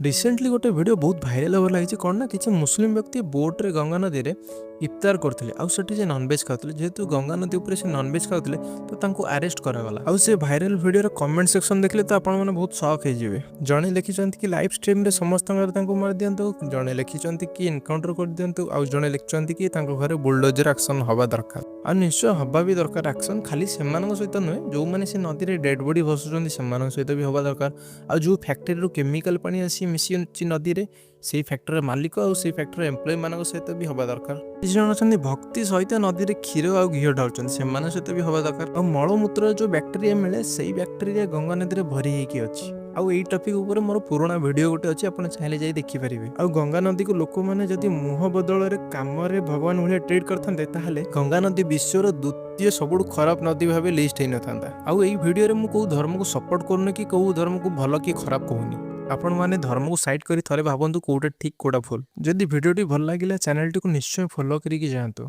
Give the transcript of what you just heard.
Recently ଗୋଟେ video ବହୁତ viral ହେବାର ଲାଗିଛି। କ'ଣ ନା, କିଛି ମୁସଲିମ ବ୍ୟକ୍ତି ବୋଟ୍ରେ ଗଙ୍ଗା ନଦୀରେ ଇଫତାର କରୁଥିଲେ ଆଉ ସେଠି ସେ ନନଭେଜ୍ ଖାଉଥିଲେ। ଯେହେତୁ ଗଙ୍ଗା ନଦୀ ଉପରେ ସେ ନନଭେଜ୍ ଖାଉଥିଲେ, ତ ତାଙ୍କୁ ଆରେଷ୍ଟ କରାଗଲା। ଆଉ ସେ ଭାଇରାଲ ଭିଡ଼ିଓର କମେଣ୍ଟ ସେକ୍ସନ ଦେଖିଲେ ତ ଆପଣମାନେ ବହୁତ ସକ୍ ହେଇଯିବେ। ଜଣେ ଲେଖିଛନ୍ତି କି ଲାଇଭ୍ ଷ୍ଟ୍ରିମ୍ରେ ସମସ୍ତଙ୍କର ତାଙ୍କୁ ମାରିଦିଅନ୍ତୁ, ଜଣେ ଲେଖିଛନ୍ତି କି ଏନକାଉଣ୍ଟର କରିଦିଅନ୍ତୁ, ଆଉ ଜଣେ ଲେଖିଛନ୍ତି କି ତାଙ୍କ ଘରେ ବୁଲଡୋଜର ଆକ୍ସନ ହେବା ଦରକାର। ଆଉ ନିଶ୍ଚୟ ହେବା ବି ଦରକାର ଆକ୍ସନ। ଖାଲି ସେମାନଙ୍କ ସହିତ ନୁହେଁ, ଯେଉଁମାନେ ସେ ନଦୀରେ ଡେଡ୍ ବଡି ଭସୁଛନ୍ତି, ସେମାନଙ୍କ ସହିତ ବି ହେବା ଦରକାର। ଆଉ ଯେଉଁ ଫ୍ୟାକ୍ଟ୍ରିରୁ କେମିକାଲ ପାଣି ଆସି ମିଶିଛି ନଦୀରେ, ସେଇ ଫ୍ୟାକ୍ଟ୍ରିର ମାଲିକ ଆଉ ସେଇ ଫ୍ୟାକ୍ଟ୍ରିର ଏମ୍ପ୍ଲୟୀମାନଙ୍କ ସହିତ ବି ହେବା ଦରକାର। କିଛି ଜଣ ଅଛନ୍ତି, ଭକ୍ତି ସହିତ ନଦୀରେ କ୍ଷୀର ଆଉ ଘିଅ ଢାଳୁଛନ୍ତି, ସେମାନଙ୍କ ସହିତ ବି ହେବା ଦରକାର। ଆଉ ମଳମୂତ୍ରରେ ଯେଉଁ ବ୍ୟାକ୍ଟେରିଆ ମିଳେ, ସେଇ ବ୍ୟାକ୍ଟେରିଆ ଗଙ୍ଗା ନଦୀରେ ଭରି ହେଇକି ଅଛି। ଆଉ ଏଇ ଟପିକ୍ ଉପରେ ମୋର ପୁରୁଣା ଭିଡ଼ିଓ ଗୋଟେ ଅଛି, ଆପଣ ଚାହିଁଲେ ଯାଇ ଦେଖିପାରିବେ। ଆଉ ଗଙ୍ଗା ନଦୀକୁ ଲୋକମାନେ ଯଦି ମୁହଁ ବଦଳରେ କାମରେ ଭଗବାନ ଭଳିଆ ଟ୍ରିଟ୍ କରିଥାନ୍ତେ, ତାହେଲେ ଗଙ୍ଗା ନଦୀ ବିଶ୍ୱର ଦ୍ୱିତୀୟ ସବୁଠୁ ଖରାପ ନଦୀ ଭାବେ ଲିଷ୍ଟ ହେଇନଥାନ୍ତା। ଆଉ ଏଇ ଭିଡ଼ିଓରେ ମୁଁ କୋଉ ଧର୍ମକୁ ସପୋର୍ଟ କରୁନି କି କୋଉ ଧର୍ମକୁ ଭଲ କି ଖରାପ କହୁନି। ଆପଣମାନେ ଧର୍ମକୁ ସାଇଡ୍ କରି ଥରେ ଭାବନ୍ତୁ, କୋଉଟା ଠିକ୍, କୋଉଟା ଭୁଲ। ଯଦି ଭିଡ଼ିଓଟି ଭଲ ଲାଗିଲା, ଚ୍ୟାନେଲଟିକୁ ନିଶ୍ଚୟ ଫଲୋ କରିକି ଯାଆନ୍ତୁ।